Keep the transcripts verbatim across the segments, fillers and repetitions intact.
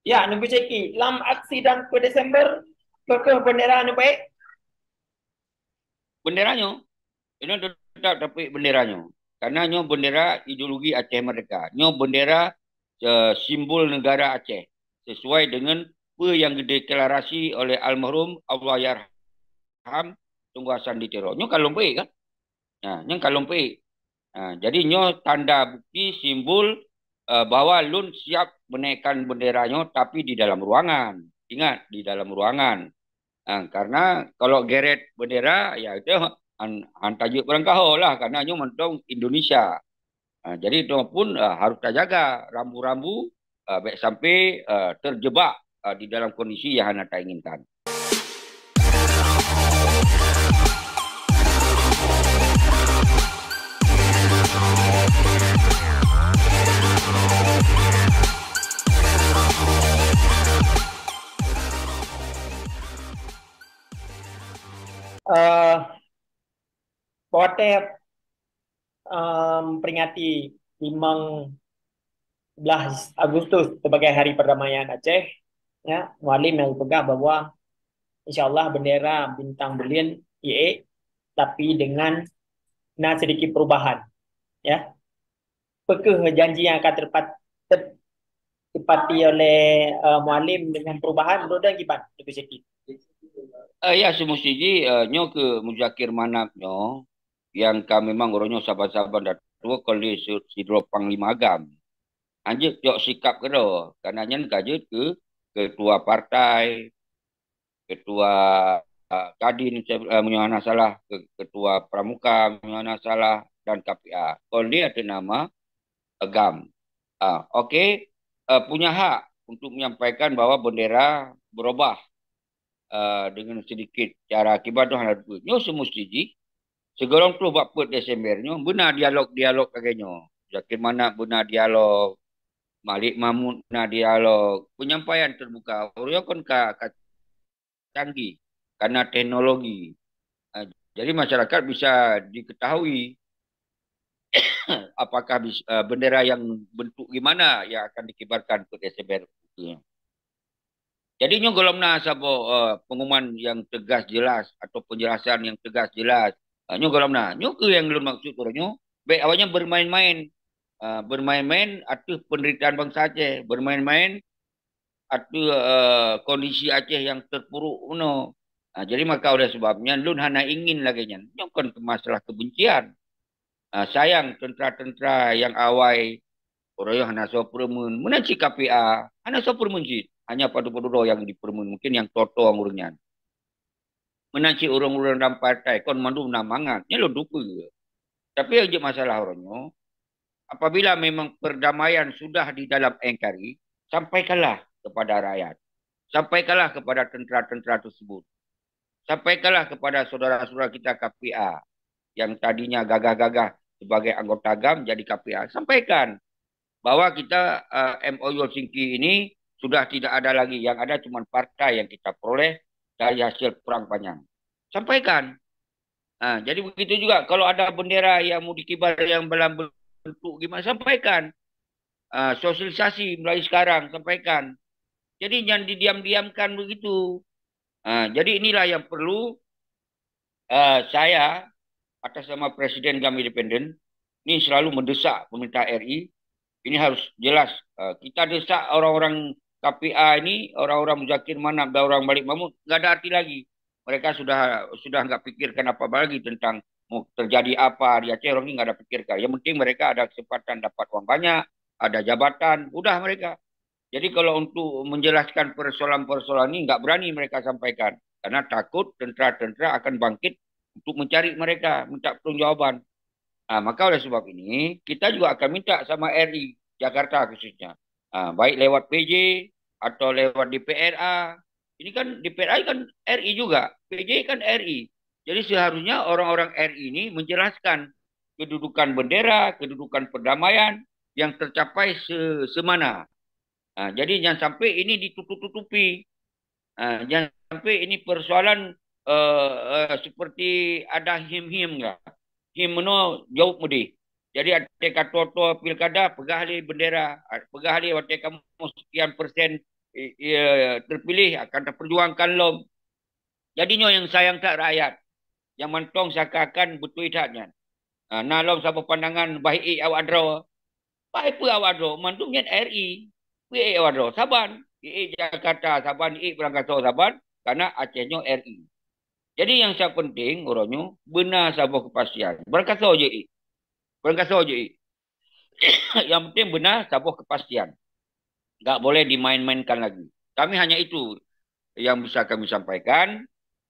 Ya, Teungku Syeki, lam aksi dan peuet Desember, peu kheueh bendera neupeuék? Bendera nyoe, inong teutap tapeuék bendera nyoe. Karena nyoe bendera ideologi Aceh Merdeka. Nyoe bendera, eh, simbol negara Aceh. Sesuai dengan peue yang dideklarasi oleh almarhum Allahyarham Teungku Hasan di Tiro. Nyoe ka lôn peuék kan? Nah, nyoe ka lôn peuék. Ha, jadi nyoe tanda bukti simbol, eh, bahwa lôn siap menaikkan bendera nyoe, tapi di dalam ruangan. Ingat, di dalam ruangan. Ha, karena kalau geret bendera, ya itu han, han tajeuet barangkaho lah, karena nyoe mantong Indonesia. Ha, jadi itu pun, eh, harus tajaga rambu-rambu, eh, bèk sampai, eh, terjebak, eh, di dalam kondisi yang hana tainginkan. Eh, watèe, em, peringati limong belas Agustus sebagai Hari Perdamaian Aceh, ya, Mualem nyang peugah bahwa insya Allah bendera bintang buleuen iék, tapi dengan na sedikit perubahan, ya. Peu kheueh janji nyang akan terpat-, ter-, tepati oleh, eh, Mualem dengan perubahan, menurut dan kiban, Teungku Syeki? Eh, ya, semesti ji, eh, nyoe keu Muzakir Manaf nyoe, yang ka memang uroe nyoe saban-saban datue kon lé si-, sidroe panglima agam. Hanjeuet cok sikap keudroe, karena nyan ka jeuet keu ketua partai, ketua, ah, Kadin, eh, meunyoe hana salah, ke-, ketua Pramuka, meunyoe hana salah, dan K P A. Kon lé ateueh nama agam. Ah, oke, eh, punya hak untuk menyampaikan bahwa bendera berubah, eh, dengan sedikit cara akibat tu hana teupeu. Nyoe semesti jih, sigohlom troh bak peuet Desember nyoe, beuna dialog-dialog lagèe nyoe. Zakir Manaf beuna dialog, Malik Mahmud beuna dialog, penyampaian terbuka. Ureueng kon ka, ka canggih karena teknologi. Ah, jadi masyarakat bisa diketahui apakah bis-, ah, bendera yang bentuk gimana yang akan dikibarkan peuet Desember. Jadi nyoe gohlom na saboh, eh, pengumuman yang tegas jelas atau penjelasan yang tegas jelas. Ah, nyoe gohlom na. Nyoe keuh nyang lôn maksud uroe nyoe. Bèk awaknyan bermain-main. Ah, bermain-main ateueh penderitaan bangsa Aceh, bermain-main ateueh, eh, kondisi Aceh yang terpuruk meunoe. Ah, jadi maka oleh sebab nyan lôn hana ingin lagèe nyan. Nyoe kon masalah kebencian. Ah, sayang tentera-tentera nyang awai uroe nyoe hana soe peureumeun. Meunan cit K P A, hana soe peureumeun cit. Hanya padub-padub droe nyang dipeureumeun, mungkin nyang toe-toe ureueng nyan. Meunan cit ureueng-ureueng dalam partai kon mandum na mangat. Nyan lôn teupeue. Tapi nyang jeuet masalah uroe nyoe, apabila memang perdamaian sudah di dalam N K R I, sampaikanlah kepada rakyat. Sampaikanlah kepada tentera-tentera tersebut. Sampaikanlah kepada saudara-saudara kita K P A yang tadinya gagah-gagah sebagai anggota agam jadi K P A. Sampaikan bahwa kita, eh, M O U Helsinki ini sudah tidak ada lagi. Yang ada cuma partai yang kita peroleh dari hasil perang panjang. Sampaikan. Ha, jadi begitu juga kalau ada bendera yang mau dikibar yang dalam bentuk gimana, sampaikan. Ha, sosialisasi mulai sekarang, sampaikan. Jadi jangan didiam-diamkan begitu. Ha, jadi inilah yang perlu, eh, saya atas nama Presiden GAM Independen ini selalu mendesak pemerintah R I, ini harus jelas. Eh, kita desak orang-orang K P A ini, orang-orang Muzakir Manaf dan orang Malik Mahmud, nggak ada arti lagi. Mereka sudah, sudah nggak pikirkan apa-apa lagi tentang mau terjadi apa di Aceh, orang ini nggak ada pikirkan. Yang penting mereka ada kesempatan dapat uang banyak, ada jabatan, udah mereka. Jadi kalau untuk menjelaskan persoalan-persoalan ini nggak berani mereka sampaikan karena takut tentara-tentara akan bangkit untuk mencari mereka, minta pertanggungjawaban. Ah, maka oleh sebab ini kita juga akan minta sama R I Jakarta khususnya, ah, baik lewat P J atau lewat D P R A. Ini kan D P R A kan R I juga, P J kan R I. Jadi seharusnya orang-orang R I ini menjelaskan kedudukan bendera, kedudukan perdamaian yang tercapai se-, semana. Ha, jadi jangan sampai ini ditutup-tutupi. Ha, jangan sampai ini persoalan, eh, eh, seperti ada him-him ka. Him meunoe jaweueb meudeh. Jadi watèe ka toe-toe pilkada, peugah lé bendera, peugah lé watèe kamoe sekian persen i- i- terpilih akan taperjuangkan lom. Jadi nyoe nyang sayang that rakyat, nyang mantong seakan-akan beutôi that nyan. Ha, na lom saboh pandangan bah ék awak droe. Bah peue awak droe, mandum nyan R I. Bah ék awak droe saban, ék Jakarta saban, ék Beurangkasoe saban, karena Aceh nyoe R I. Jadi nyang sa penting uroe nyoe beuna saboh kepastian. Beurangkasoe jih ék. Beurangkasoe jih ék. Yang penting beuna saboh kepastian. Enggak boleh dimain-mainkan lagi. Kami hanya itu yang bisa kami sampaikan.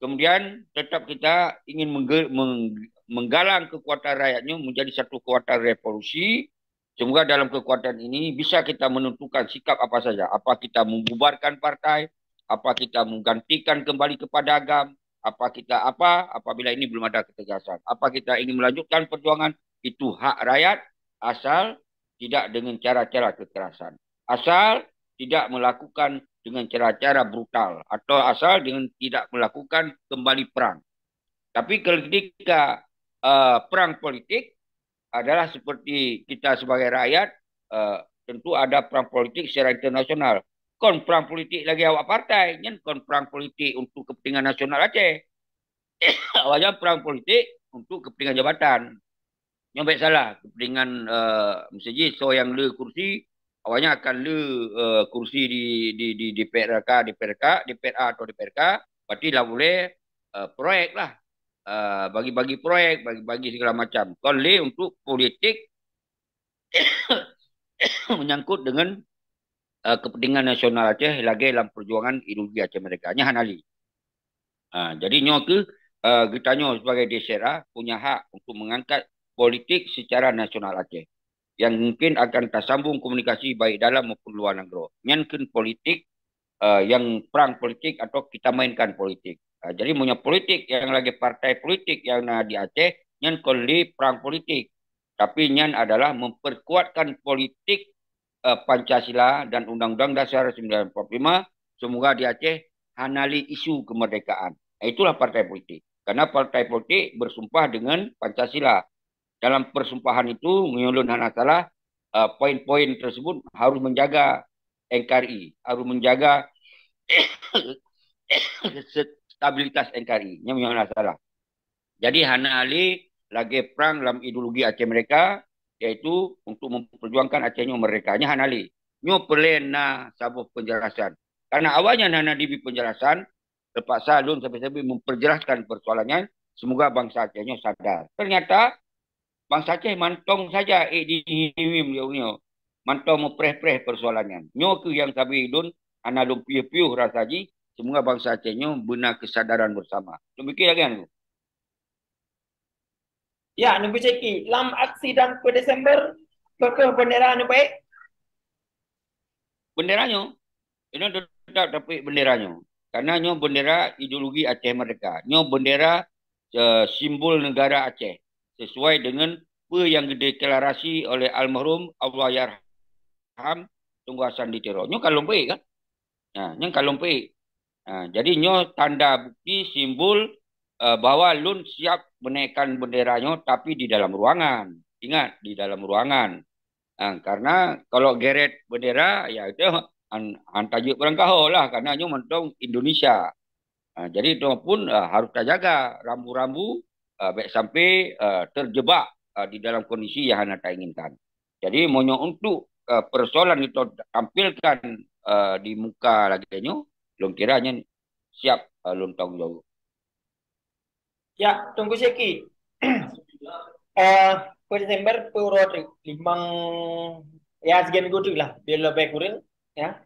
Kemudian tetap kita ingin mengge- meng- menggalang kekuatan rakyat nyoe menjadi satu kekuatan revolusi. Semoga dalam kekuatan ini bisa kita menentukan sikap apa saja. Apa kita membubarkan partai, apa kita menggantikan kembali kepada agam, apa kita apa apabila ini belum ada ketegasan. Apa kita ingin melanjutkan perjuangan, itu hak rakyat, asal tidak dengan cara-cara kekerasan. Asal tidak melakukan dengan cara-cara brutal atau asal dengan tidak melakukan kembali perang. Tapi ketika uh, perang politik adalah seperti kita sebagai rakyat, uh, tentu ada perang politik secara internasional. Kon perang politik lagi awak partai, nyan kon perang politik untuk kepentingan nasional Aceh. Awaknya perang politik untuk kepentingan jabatan. Nyoe baik salah, kepentingan uh, mesti soe nyang le kursi, awaknya akan le uh, kursi di di di di P R K, di P R K, di P R A atau di P R K, berarti lah boleh uh, proyek lah. Uh, bagi-bagi proyek, bagi-bagi segala macam. Kon le untuk politik menyangkut dengan uh, kepentingan nasional Aceh lagi dalam perjuangan ideologi Aceh Merdeka. Nyan hana le. Ha, jadi nyoe ke uh, geutanyoe sebagai D S R A punya hak untuk mengangkat politik secara nasional Aceh yang mungkin akan tersambung komunikasi baik dalam maupun luar negara. Nyan keu politik uh, yang perang politik atau kita mainkan politik. Uh, jadi punya politik yang lagi partai politik yang na di Aceh, nyan kon le perang politik. Tapi nyan adalah memperkuatkan politik uh, Pancasila dan Undang-Undang Dasar sembilan empat puluh lima, semoga di Aceh hana le isu kemerdekaan. Itulah partai politik. Karena partai politik bersumpah dengan Pancasila. Dalam persumpahan itu, menyulun hana salah, uh, poin-poin tersebut harus menjaga N K R I, harus menjaga stabilitas N K R I. Nyan hana salah. Jadi hana le lagée perang dalam ideologi Aceh Merdeka, yaitu untuk memperjuangkan Aceh nyoe merdeka. Nyan hana le. Nyoe peureulée na saboh penjelasan. Karena awaknyan hana dibi penjelasan, terpaksa lôn sabe-sabe memperjelaskan persoalan nyan. Semoga bangsa Aceh nyoe sadar. Ternyata bangsa Aceh mantong saja ék dihim-him nyoe. Mantong meupreh-preh persoalan nyan. Nyoe keuh nyang sabe lôn hana lôn piôh-piôh rasa jih. Semoga bangsa Aceh nyoe beuna kesadaran bersama. Lôn pikir lagée nyan. Ya, Teungku Syeki, lam aksi dan peuet Desember, peu kheueh bendera neubaék? Bendera nyoe, inoe tetap tapeuék bendera nyoe. Karena nyoe bendera ideologi Aceh Merdeka. Nyoe bendera uh, simbol negara Aceh sesuai dengan apa yang dideklarasi oleh almarhum Allahyarham Teungku Hasan di Tiro. Nyoe kan lôn peuék kan? Nah, nyoe kan lôn peuék. Nah, jadi nyoe tanda bukti simbol uh, bahwa lôn siap menaikkan bendera nyoe tapi di dalam ruangan. Ingat, di dalam ruangan. Ha, karena kalau geret bendera, ya itu han, han tajeuet barangkaho lah, karena nyoe mantong Indonesia. Ha, jadi itu pun uh, harus tajaga rambu-rambu uh, baik sampai uh, terjebak uh, di dalam kondisi yang hana tainginkan. Jadi meunyoe untuk uh, persoalan itu tampilkan uh, di muka lagée nyoe, lôn kira nyan siap uh, lôn tanggung jawab. Ya, Teungku Syeki. Eh, peuet Desember, peuet uroe teuk, limong, ya, sigoe minggu teuk lah, biar lebih kurang, ya.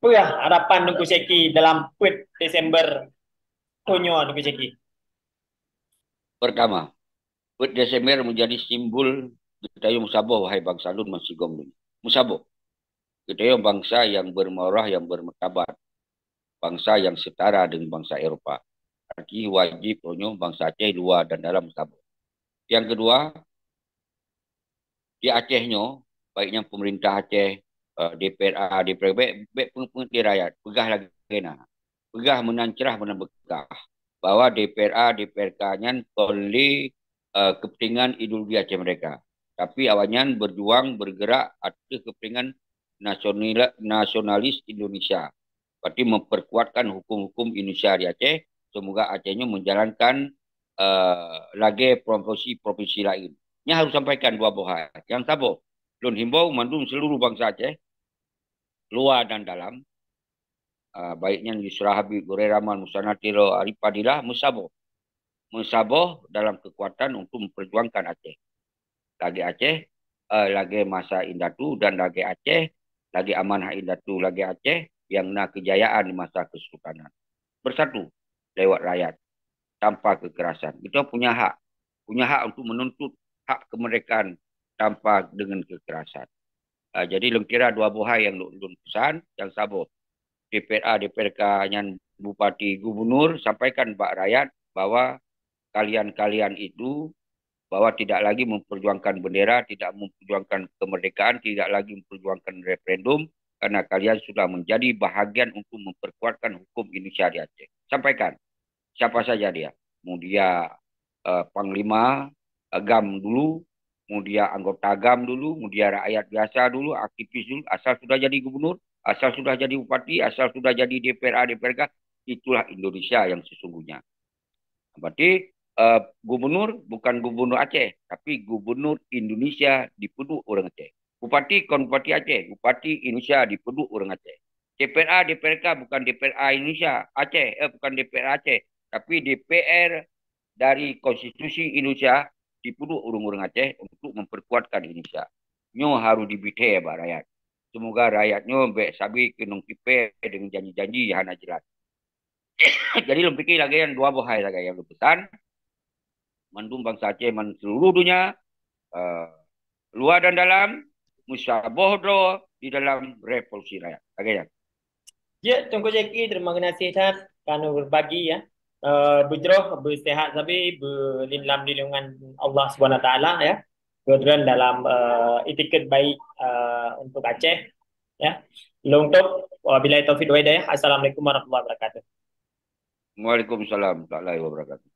Peue harapan Teungku Syeki dalam peuet Desember donya, Teungku Syeki? Pertama, peuet Desember menjadi simbol geutanyoe meusaboh, wahai bangsa lôn, meusigom lôn. Meusaboh. Geutanyoe bangsa yang bermarwah, yang bermartabat, bangsa yang setara dengan bangsa Eropa. Arti wajib meunyoe bangsa Aceh luar dan dalam meusaboh. Yang kedua, di Aceh nyoe, baik nyang pemerintah Aceh, eh, D P R A, D P R, baik, baik pengurus rakyat, peugah lagée na. Peugah meunan cerah meunan beukah bahwa D P R A, D P R K nyan kon le uh, kepentingan ideologi Aceh Merdeka. Tapi awaknyan berjuang, bergerak ateueh kepentingan nasional, nasionalis Indonesia. Berarti memperkuatkan hukum-hukum Indonesia di Aceh. Semoga Aceh nyoe menjalankan, eh, lagée provinsi-provinsi lain. Nyan harus sampaikan dua boh hai. Nyang saboh, lôn himbau mandum seluruh bangsa Aceh, luwa dan dalam, eh, baik nyan Yusra Habib, Gurée Rahman, Musanna Tiro, Arif Fadilah, meusaboh. Meusaboh dalam kekuatan untuk memperjuangkan Aceh. Lagée Aceh, eh, lagée masa indatu dan lagée Aceh, lagée amanah indatu, lagée Aceh yang na kejayaan di masa kesultanan. Bersatu lewat rakyat, tanpa kekerasan. Kita punya hak. Punya hak untuk menuntut hak kemerdekaan tanpa dengan kekerasan. Ah, jadi lôn kira dua boh hai nyang lôn, lôn pesan, nyang saboh, D P R A, D P R K nyan bupati, gubernur, sampaikan bak rakyat bahwa kalian-kalian itu bahwa tidak lagi memperjuangkan bendera, tidak memperjuangkan kemerdekaan, tidak lagi memperjuangkan referendum, karena kalian sudah menjadi bahagian untuk memperkuatkan hukum Indonesia di Aceh. Sampaikan, siapa saja dia. Mudia, eh, panglima, eh, GAM dulu, mudia anggota GAM dulu, mudia rakyat biasa dulu, aktivis dulu, asal sudah jadi gubernur, asal sudah jadi bupati, asal sudah jadi D P R A, D P R K, itulah Indonesia yang sesungguhnya. Berarti, eh, gubernur bukan gubernur Aceh, tapi gubernur Indonesia dipeuduek ureuëng Aceh. Bupati kon bupati Aceh, bupati Indonesia dipeuduek ureuëng Aceh. D P R A, D P R K bukan D P R A Indonesia, Aceh, eh, bukan D P R Aceh, tapi D P R dari konstitusi Indonesia dipeuduek ureuëng-ureuëng Aceh untuk memperkuatkan Indonesia. Nyoe harus dibithee bak rakyat. Semoga rakyat nyoe bék sabe keunong tipée dengan janji-janji hana jelas. Jadi lôn pikir lagée nyan dua boh hai lagée nyang lôn pesan. Mandum bangsa Aceh, man seluruh dunia, eh, luwa dan dalam, meusaboh droe di dalam revolusi rakyat. Lagée nyan. Ya, Teungku Jacky, terima kasih that kerana berbagi ya. Eh, beujroh, beusehat sabe, beulim lam lindungan Allah Subhanahu Wa Taala ya. Kebetulan dalam, eh, itikat baik, eh, untuk Aceh ya. Lôn tôp, wabillahi taufiq wal hidayah. Assalamualaikum warahmatullahi wabarakatuh. Waalaikumsalam warahmatullahi wabarakatuh.